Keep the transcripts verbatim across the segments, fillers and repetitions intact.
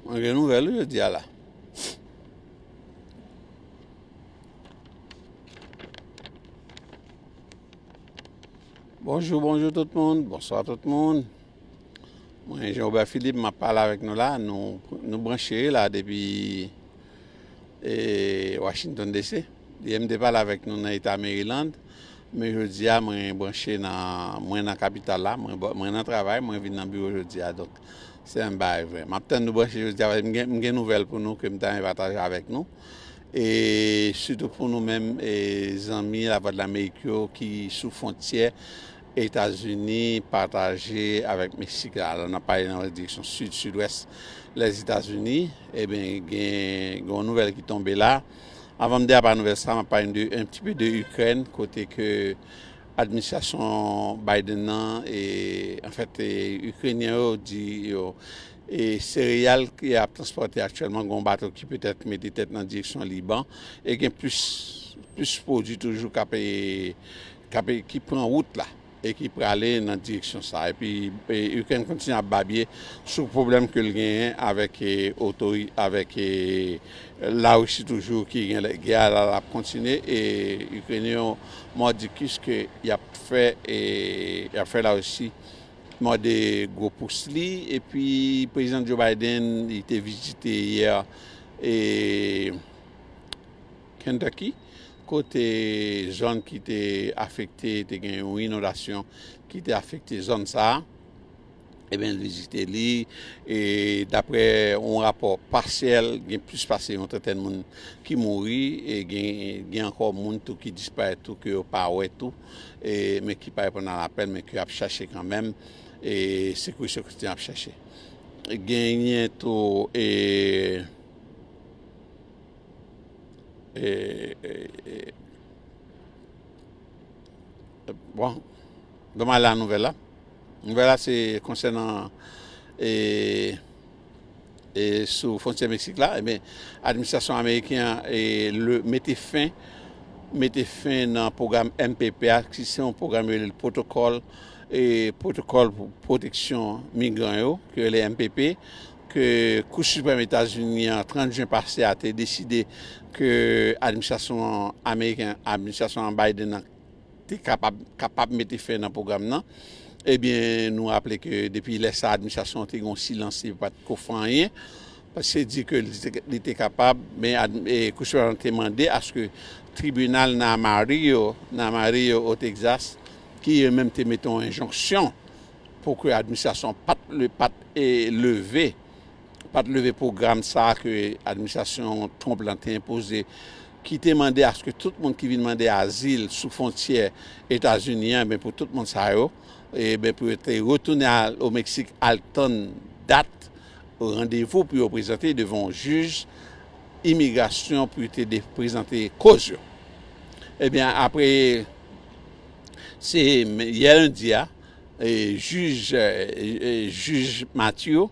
Mwen gen nouvèl wi jodi a la. Bonjou, bonjou tout moun, bonswa tout moun. Mwen Jean Robert Philippe, m ap pale avèk nou la. Nou, nou branche la depi e, Washington D C. Yè m te pale avèk nou nan eta Maryland, men jodi a mwen branche nan, mwen nan kapital la, mwen, mwen nan travay, mwen vin nan biwo jodi a. Donk, se yon bagay vre. M ap tann nou branche jodi a, m gen, m gen nouvèl pou nou ke m ta renmen pataje avèk nou. E sitou pou nou menm, e, zanmi Lavwadlamerik yo ki sou fwontyè Etazini pataje avèk Meksik la. Alò, n ap pale nan direksyon sid, sidwès Lèzetazini. Ebyen, gen, gen yon nouvèl ki tonbe la. Anvan m deyapa nouvèl sa, m ap pale de, un petit peu de Ukraine, kote ke administrasyon Biden nan, e, anfèt, e, Ikrenyen yo di yo, e, sereyal ke y ap transpòte aktyèlman, gen yon bato ki petèt mete tèt nan direksyon Liban, e gen plis, plis pwodui toujou k ap, e, k ap, e, ki pran wout la, e ki prale nan direksyon sa. Epi, e, Ikrèn kontinye ap babye sou pwoblèm ke l genyen avèk, e, otori-, avèk, e, Larisi toujou ki gen lè, gè a la, l ap kontinye, e Ikrenyen yo mòdikis ke y ap fè, e, y ap fè Larisi mòde gwo pous li, epi Prezidan Joe Biden, li te vizite yè, e, Kentucky, kote zòn ki te afekte, te gen yon inondasyon ki te afekte zòn sa a. Ebyen, l vizite li, e daprè yon rapò pasyèl, gen plis pase yon trantèn moun ki mouri, e gen, gen ankò moun tou ki disparèt tou, ke yo pa wè tou, e, men ki pa reponn a lapèl, men ke y ap chache kanmenm, e sekouris yo kontinye ap chache. Genyen tou, e, e, e, e, bon, ban m ale a nouvèl la. Nouvèl la se konsènan, e, e sou fwontyè Meksik la, ebyen, administrasyon ameriken an, e, le, mete fen, mete fen nan pwogram M P P a, ki se yon pwogram yo rele l pwotokòl, e, pwotokòl pou pwoteksyon migran yo, ki rele M P P, ke Kou Siprèm Etazini an, trant jen pase a, te deside ke administrasyon ameriken, administrasyon Biden nan, te kapab, kapab mete fen nan pwogram nan. Ebyen, nou raple ke depi lè sa, administrasyon an te gen yon silans, li pa t ko fè anyen. Paske di ke li te, li te kapab, men ad-, e, Kou Siprèm te mande aske tribinal nan Amarillo, nan Amarillo, o Texas, ki yo menm te mete yon enjonksyon pou ke administrasyon pa t le-, pa t, e, leve, pa t leve pwogram sa a ke administrasyon Trump lan te enpoze, ki te mande aske tout moun ki vin mande azil sou fwontyè Etazini an, ben, pou tout moun sa yo, e ben, pou yo te retounen al, o Meksik, al tann dat randevou pou yo prezante devan yon jij imigrasyon pou yo te de-, prezante koz yo. Ebyen, apre, se yè lendi a, e, jij, e, e, jij Mathieu,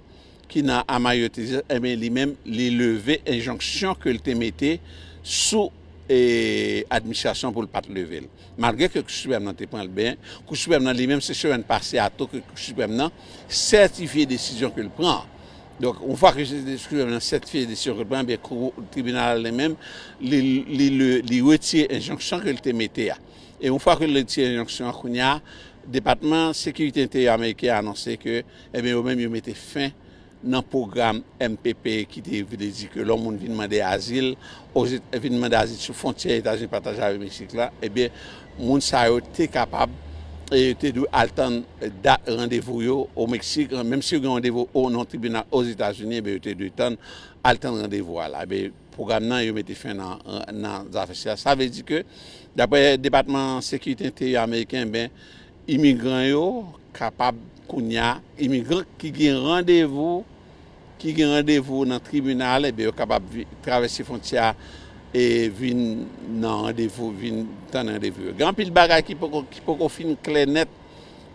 ki nan Amarillo, Texas, ebyen, li menm, li leve enjonksyon ke l te mete sou, e, administrasyon pou l pa t leve l. Malgre ke Kou Siprèm nan te pran l, ben, Kou Siprèm nan li menm, se semèn pase a tou ke Kou Siprèm nan sètifye desizyon ke l pran an. Donk, yon fwa ke Kou Siprèm nan sètifye desizyon ke l pran, ben, kou, tribinal li menm, li, li, li, li retire enjonksyon ke l te mete a. E yon fwa ke l retire enjonksyon an, kounye a, Depatman Sekirite Enteryè ameriken an anonse ke, ebyen, yo menm, yo mete fen nan pwogram M P P ki te vle di ke lè yon moun vin mande azil, oze-, vin mande azil sou fwontyè Etazini pataje avèk Meksik la, ebyen, moun sa yo te kapab, e yo te dwe al tann dat randevou yo o Meksik, menm si yo gen randevou o nan tribinal Ozetazini, ebyen, yo te dwe tann, al tann randevou a la. Ebyen, pwogram nan, yo mete fen nan, nan zafè sa. Sa vle di ke, daprè Depatman Sekirite Enteryè ameriken, ben, imigran yo kapab kounye a, imigran ki gen randevou, ki gen randevou nan tribinal, ebyen, yo kapab vi-, travèse fwontyè a e vin nan randevou, vin tann randevou yo. Gen anpil bagay ki poko, ki poko fin klè nèt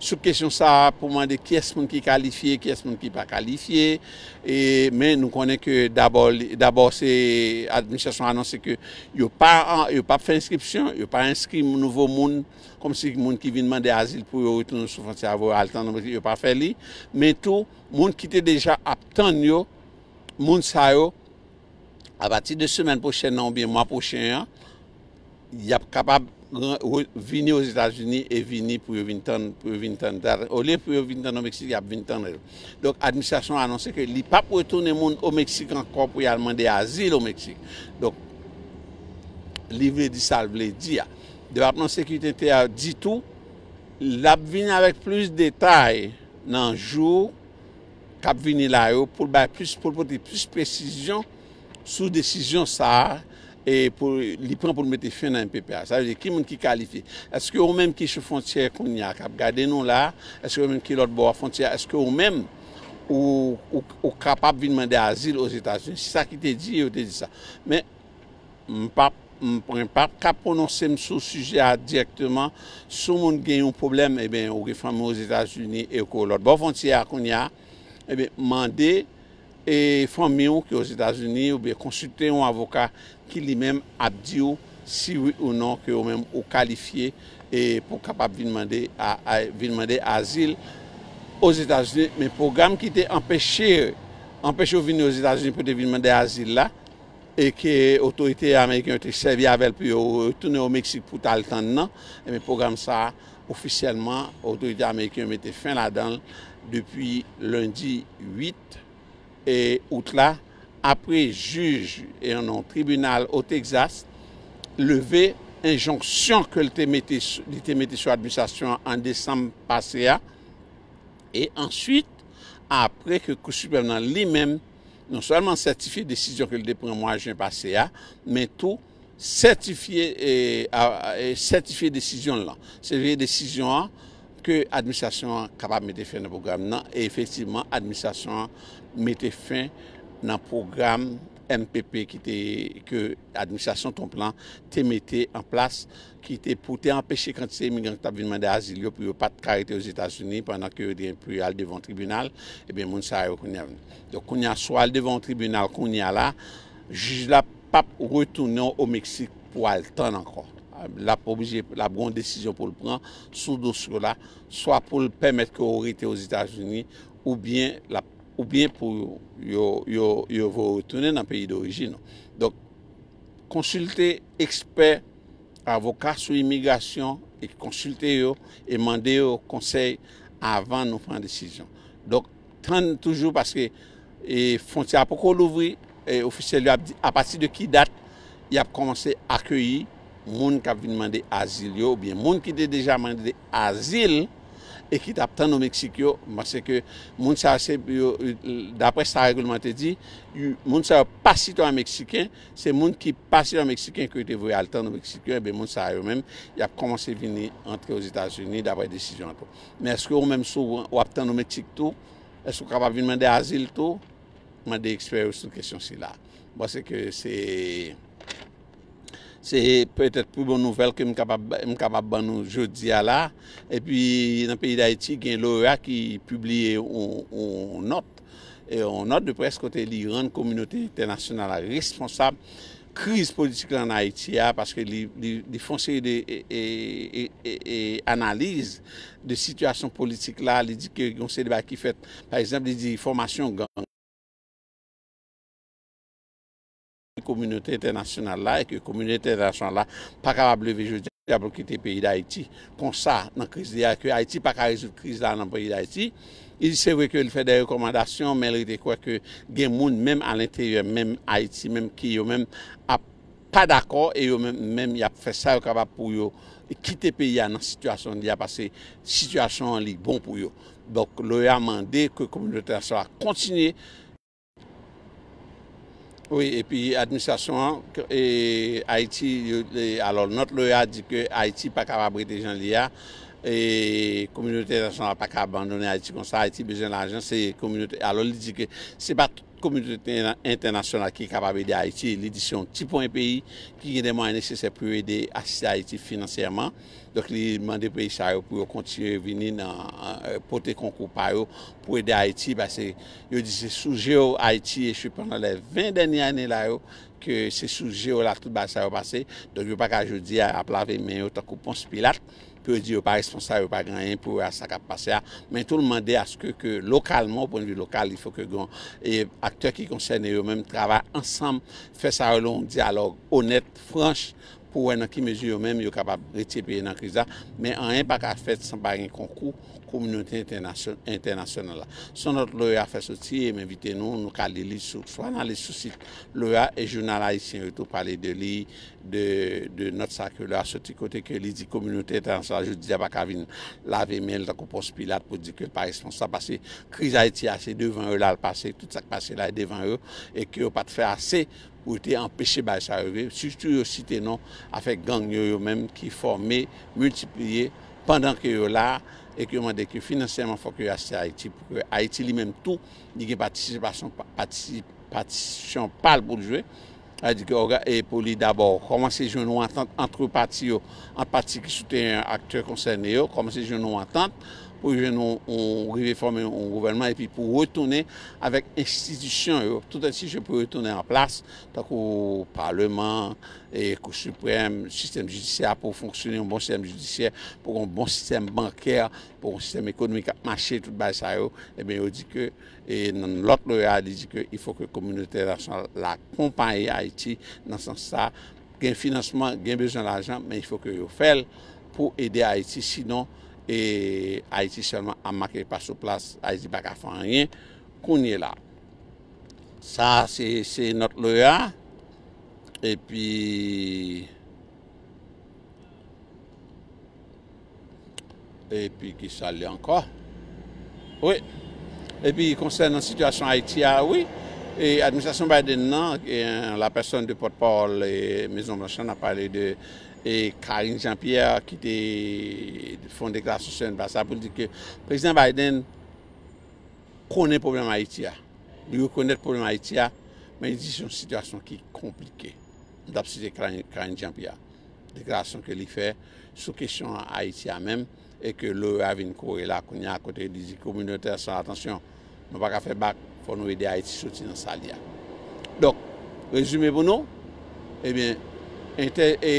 sou kesyon sa a pou mande kiyès moun ki kalifye, kiyès moun ki pa kalifye. E, men nou konnen ke dabò, li, dabò se administrasyon anonse ke yo pa, yo p ap fè enskripsyon, yo pa enskri nouvo moun, kòmsi moun ki vin mande azil pou yo retounen sou fwontyè a, voye al tann, yo pa fè li. Men tou, moun ki te deja ap tann yo, moun sa yo, apati de semèn pwochèn nan oubyen mwa pwochen an, y ap kapab ran- re- vini Ozetazini e vini pou yo vin tann, pou yo vin tann dat. Olye pou yo vin tann o Meksik, y ap vin tann yo. Donk, administrasyon an anonse ke li p ap retounen moun o Meksik ankò pou y al mande azil o Meksik. Donk, li vle di sa l vle di a. Depatman Sekirite Enteryè di tou, l ap vini avèk plis detay nan jou k ap vini la yo pou l bay plis, pou l pote plis presizyon sou desizyon sa a e pou li pran pou l mete fen nan M P P a. Sa vle di, ki moun ki kalifye? Èske ou menm ki sou fwontyè kounye a k ap gade nou la, èske ou menm ki lòt bò fwontyè a, èske ou menm ou, ou, ou kapab vin mande azil Ozetazini? Se sa ki te di, yo te di sa. Men m p ap, m, mwen p ap ka pwononse m sou sijè a dirèkteman. Si yon moun gen yon pwoblèm, ebyen, ou gen fanmi Ozetazini e ke w lòt bò fwontyè a kounye a, ebyen, mande e fanmi w ki Ozetazini oubyen konsilte yon avoka ki li menm ap di w si wi ou non ke ou menm ou kalifye e pou w kapab vin mande a, a, vin mande azil Ozetazini. Men pwogram ki te anpeche, anpeche w vini Ozetazini pou w te vin mande azil la, e ke otorite ameriken yo te sèvi avè l pou yo retounen o Meksik pou t al tann nan, ebyen, pwogram sa a, ofisyèlman, otorite ameriken yo mete fen ladan l depi lendi uit e out la, apre jij e nan yon tribinal o Texas leve enjonksyon ke l te mete sou, li te mete sou administrasyon an an desanm pase a, e answit, apre ke Kou Siprèm nan li menm non sèlman sètifye desizyon ke l te pran mwa jen pase a, men tou sètifye, e, a, a, e, sètifye desizyon l lan. Sètifye desizyon an ke administrasyon an kapab mete fen nan pwogram nan, e efektivman, administrasyon an mete fen nan pwogram M P P ki te, ke administrasyon Trump lan te mete an plas, ki te pou te anpeche kantite imigran ki t ap vin mande azil yo pou yo pa t ka rete Ozetazini pandan ke yo te gen pou yo al devan yon tribinal, ebyen, moun sa yo kounye a vini. Donk, kounye a, si w al devan yon tribinal kounye a la, jij la p ap retounen w o Meksik pou al tann ankò. L ap oblije, l ap gen yon desizyon pou l pran sou dosye w la, swa pou l pèmèt ke w rete Ozetazini, oubyen l ap, oubyen pou yo, yo, yo voye w retounen nan peyi dorijin ou. Donk, konsilte ekspè, avoka sou imigrasyon e konsilte yo e mande yo konsèy avan nou pran desizyon. Donk, tann toujou paske, e, fwontyè a poko louvri, e, ofisyèl yo ap di apati de ki dat y ap kòmanse akeyi moun k ap vin mande azil yo, oubyen moun ki te deja mande azil e ki t ap tann o Meksik yo. M panse ke moun sa yo, se yo, daprè sa règleman te di, yo, moun sa yo pa sitwayen meksiken, se moun ki pa sitwayen meksiken ke yo te voye al tann o Meksik yo, ebyen, moun sa yo menm, y ap kòmanse vini antre Ozetazini daprè desizyon an tou. Men èske ou menm, si w ap tann o Meksik tou, èske w kapab vin mande azil tou? Mande ekspè yo sou kesyon sila. M panse ke se, se petèt pi bon nouvèl ke m kapab, m kapab ban nou jodi a la. Epi, nan peyi Dayiti, gen l'OEA ki pibliye yon, yon nòt, e yon nòt de près kote li rann kominote entènasyonal la responsab kriz politik la ann Ayiti a, paske li, li, li fè yon seri de, e, e, e, e, e analiz de sitiyasyon politik la, li di ke yon seri de bagay ki fèt, pa egzanp, li di fòmasyon gang. Kominote entènasyonal la, e ke kominote entènasyonal la pa kapab leve jodi a pou l kite peyi Dayiti konsa nan kriz li a, ke Ayiti pa ka rezoud kriz la nan peyi Dayiti. Li di se vre ke l fè de rekòmandasyon, men l rete kwè ke gen moun menm alenteryè menm Ayiti menm ki yo menm ap pa dakò, e yo menm, menm y ap fè sa yo kapab pou yo kite peyi a nan sitiyasyon li a, paske sitiyasyon an li bon pou yo. Donk, l'OEA mande ke kominote entènasyonal la kontinye. Wi, epi administrasyon an, e, Ayiti, yo, e, alò, nòt l'OEA di ke Ayiti pa kapab rete jan li a, e kominote entènasyonal pa ka abandone Ayiti konsa, Ayiti bezwen lajan, se kominote, alò, li di ke se pa tout kominote entènasyonal ki kapab ede Ayiti, li di se yon ti pwen peyi ki gen de mwayen nesesè pou yo ede asiste Ayiti finansyèman. Donk, li mande peyi sa yo pou yo kontinye vini nan, e, pote konkou pa yo pou ede Ayiti, paske yo di se sou je yo Ayiti echwe pandan lè ven dènye ane la yo, ke se sou je yo la tout bagay sa yo pase. Donk, yo pa ka jodi a ap lave men yo tankou Pons Pilat, pou yo di yo pa responsab, yo pa gen anyen pou wè a sa k ap pase a. Men tou l mande aske ke lokalman, o pwennvi lokal, il faut que gen e aktè ki konsène yo menm travay ansanm, fè sa yo yon dyalòg onèt, franch, pou wè nan ki mezi yo menm yo kapab retire peyi nan kriz la. Men anyen pa ka fèt san pa gen konkou kominote entènasyon-, entènasyonal la. Se yon nòt Loya fè soti, e m envite nou, nou ka li li sou, swa n ale sou sit Loya, e jounal ayisyen yo tou pale de li, de, de nòt sa ke Loya soti kote ke li di kominote entènasyonal jodi a pa ka vin lave men l tankou Pons Pilat pou di ke l pa responsab, paske kriz Ayiti a se devan yo l al pase, tout sa k pase la e devan yo, e ke yo pa t fè ase pou yo te anpeche bagay sa yo rive, sitou yo site non afè gang yo, yo menm ki fòme, miltipliye pandan ke yo la, e ke yo mande ke finansyèman fòk yo asiste Ayiti pou ke Ayiti li menm tou li gen patisipasyon, patisi-, patisipasyon pa l pou l jwe. Sa di ke òga-, e pou li dabò kòmanse jwenn yon antant ant pati yo, ant pati ki soutyen aktè konsène yo, kòmanse jwenn yon antant pou jwenn yon, yon rive fòme yon gouvènman epi pou retounen avèk enstitisyon yo, tout enstitisyon pou retounen an plas, tankou Paleman, e Kou Siprèm, sistèm jidisyè a pou fonksyone, yon bon sistèm jidisyè, pou yon bon sistèm bankè, pou yon sistèm ekonomik ap mache, tout bagay sa yo, ebyen, yo di ke, e nan lòt Loya, li di ke il faut que kominote entènasyonal la akonpaye Ayiti nan sans sa, gen finansman, gen bezwen lajan, men il faut que yo fè l pou ede Ayiti, sinon, e Ayiti sèlman ap make pa sou plas, Ayiti pa ka fè anyen kounye la. Sa, se, se nòt Loya. Epi, epi ki sa l ye ankò? Wi. Epi konsènan sitiyasyon Ayiti a, wi. E administrasyon Biden nan, e, la personne de pòtpawòl, e, Mezon Blanch lan, ap pale de, e, Karine Jean-Pierre ki te fè yon deklarasyon semèn pase a pou l di ke Prezidan Biden konnen pwoblèm Ayiti a. Li rekonèt pwoblèm Ayiti a, men li di se yon sitiyasyon ki konplike. M t ap site Karine, Karine Jean-Pierre. Deklarasyon ke li fè sou kesyon Ayiti a menm, e ke Loya vin kore la kounye a, kote li di kominote entènasyonal, atansyon, nou pa ka fè bak, fò nou ede Ayiti soti nan sa l ye a. Donk, rezime pou nou, ebyen, entè-, e,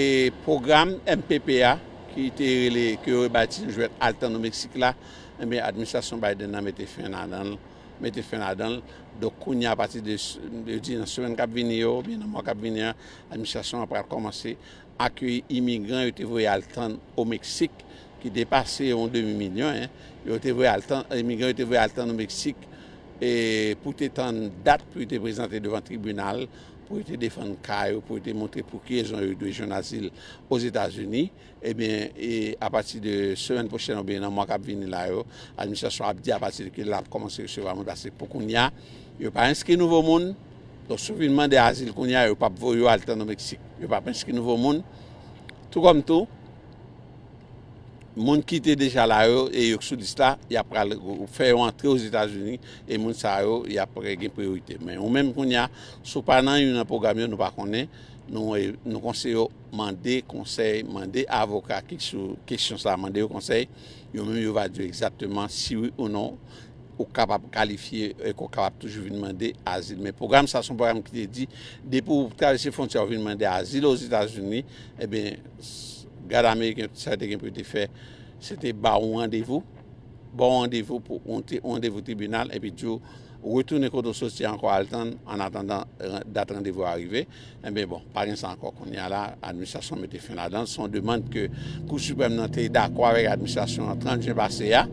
pwogram M P P a, ki te rele, ke yo rebatize jwèt Al Tann o Meksik la, ebyen, administrasyon Biden nan mete fen ladan l, mete fen ladan l. Donk, kounye a, apati de s-, yo di nan semèn k ap vini yo, oubyen nan mwa k ap vini an, administrasyon an pral kòmanse akeyi imigran yo te voye al tann o Meksik, ki depase yon demi milyon, en. Yo te voye al tann, imigran yo te voye al tann o Meksik, e pou te tann dat pou yo te prezante devan tribinal, pou yo te defann ka yo, pou yo te montre pou ki rezon yo dwe jwenn azil Ozetazini. Ebyen, e apati de semèn pwochèn oubyen nan mwa k ap vini la yo, administrasyon ap di apati de kilè l ap kòmanse resevwa moun, paske pou kounye a, yo pa enskri nouvo moun. Donk, si w vin mande azil kounye a, yo p ap voye w al tann o Meksik. Yo p ap enskri nouvo moun. Tou kòm tou, moun ki te deja la yo e yo k sou lis la, y ap pral fè yo antre Ozetazini, e moun sa yo, y ap gen priyorite. Men ou menm kounye a, si w pa nan youn nan pwogram yo, nou pa konnen, nou, nou konseye w mande konsèy, mande avoka ki sou kesyon sa, mande yo konsèy. Yo menm yo va di w egzakteman si wi ou non ou kapab kalifye e ke w kapab toujou vin mande azil. Men pwogram sa se yon pwogram ki te di, depi w travèse fwontyè w vin mande azil Ozetazini, ebyen, s-, gad ameriken, sa yo te gen pou yo te fè, se te ba w yon randevou, ba w randevou pou yon te-, yon randevou tribinal, epi di w retounen kote w soti ankò al tann, an atandan, ran-, dat randevou a rive. Enben, bon, pa gen sa ankò kounye a la, administrasyon mete fen ladan l. Se yon demann ke Kou Siprèm nan te dakò avèk administrasyon an trant jen pase a.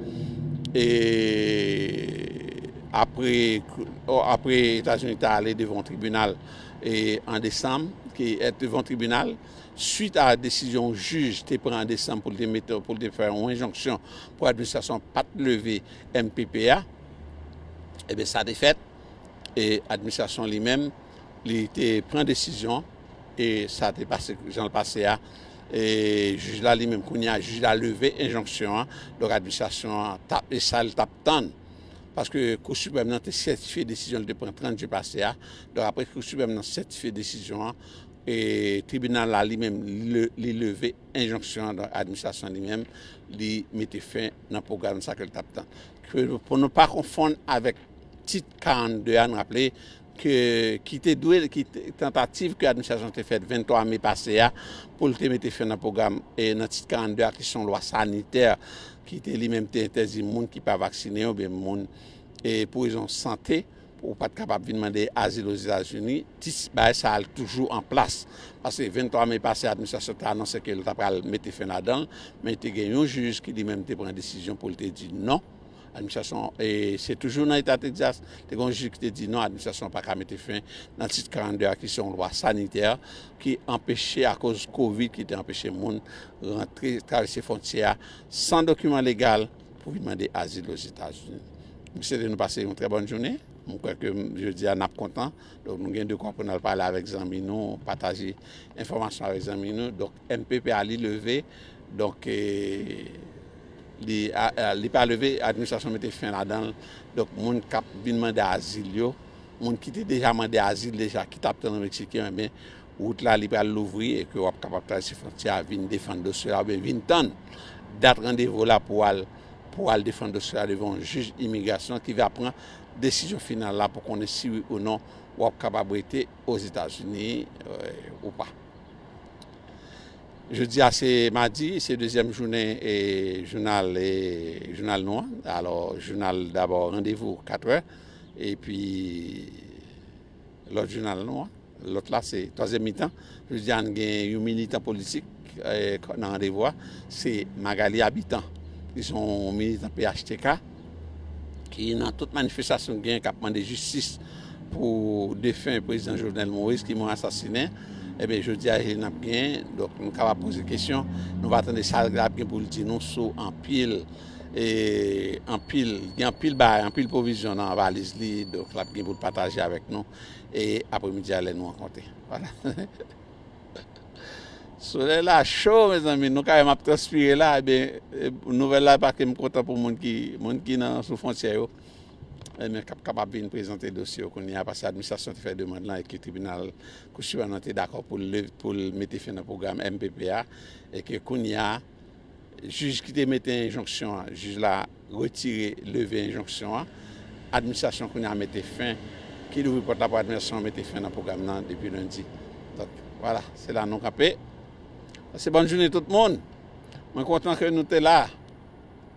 E apre, apre Etazini ta ale devan yon tribinal, e an desanm, ki, e, devan yon tribinal, swit a desizyon yon jij te pran an desanm pou l te mete, pou l te fè yon enjonksyon pou administrasyon an pa t leve M P P a, ebyen, sa te fèt. E administrasyon li menm, li te pran desizyon, e sa te pase jan l pase a. E jij la li menm, kounye a, jij la leve enjonksyon an. Donk, administrasyon an t ap, e sa l t ap tann. Paske Kou Siprèm nan te sètifye desizyon l te pran trant jen pase a. Donk, apre Kou Siprèm nan sètifye desizyon an, e tribinal la li menm, li, li leve enjonksyon an, donk administrasyon li menm, li mete fen nan pwogram sa ke l t ap tann. Ke, pou nou pa konfonn avèk tit karannde a, n raple, ke, ki te dwe, ki te, tantativ ke administrasyon te fè venntwa me pase a pou l te mete fen nan pwogram e nan tit karannde a, ki se yon lwa sanitè ki te li menm te entèdi moun ki pa vaksinen yo, oubyen moun e pou rezon sante, ou pa t kapab vin mande azil Ozetazini, ti bagay sa a toujou an plas. Paske venntwa me pase, administrasyon te anonse ke l ta pral mete fen ladan l, men te gen yon jij ki li menm te pran desizyon pou l te di non. Administrasyon, e se toujou nan eta Texas, te gen yon jij ki te di non, administrasyon pa ka mete fen nan tit karannde a, ki se yon lwa sanitè ki anpeche, akoz kovid, ki te anpeche moun rantre, travèse fwontyè a san dokiman legal pou vin mande azil Ozetazini. M swete nou pase yon trè bòn jounen. M kwè ke jodi a n ap kontan. Donk, nou gen de kwa pou n al pale avèk zanmi nou, pataje enfòmasyon avèk zanmi nou. Donk, M P P a li leve. Donk, e, li, a, a, li pa leve, administrasyon mete fen ladan l. Donk, moun k ap vin mande azil yo, moun ki te deja mande azil deja, ki t ap tann yon Meksiken, ebyen, wout la li pral louvri e ke w ap kapab travèse fwontyè a, vin defann dosye a, oubyen vin tann dat randevou la pou al, pou al defann dosye a devan yon jij imigrasyon ki va pran desizyon final la pou konnen si wi ou non w ap kapab rete Ozetazini, e, ou pa. Jodi a se madi, se dezyèm jounen e jounal, e jounal nou an. Alò, jounal dabò, randevou katrè, epi lòt jounal nou an. Lòt la se twazyèm mitan. Jodi a n gen yon militan politik, e, nan randevou a, se Magalie Habitant, ki se yon militan P H T K, ki nan tout manifestasyon k gen, k ap mande jistis pou defen prezidan Jovenel Moïse ki mouri asasinen. Ebyen, jodi a, se li n ap gen. Donk, nou kapab poze kesyon. Nou va tande sa l ap gen pou l di nou sou anpil, e, anpil, gen anpil bagay, anpil pwovizyon nan valiz li. Donk, l ap gen pou l pataje avèk nou. E apremidi a, lè nou rankontre. Vwala. Solèy la cho, mezanmi. Nou ka wè m ap transpire la. Ebyen, e, nouvèl la pa ke m kontan pou moun ki, moun ki nan, sou fwontyè yo. Ebyen, k ap kapab vin prezante dosye yo kounye a, paske administrasyon te fè demann lan e ke tribinal, Kou Siprèm nan te dakò pou l lev-, pou l mete fen nan pwogram M P P a, e ke kounye a, jij ki te mete enjonksyon an, jij la retire, leve enjonksyon an. Administrasyon kounye a mete fen, ki louvri pòt la pou administrasyon an mete fen nan pwogram nan depi lendi. Donk, vwala, se la nou kanpe. Pase bòn jounen tout moun. Mwen kontan ke nou te la.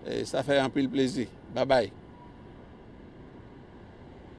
E sa fè anpil plezi. Babay.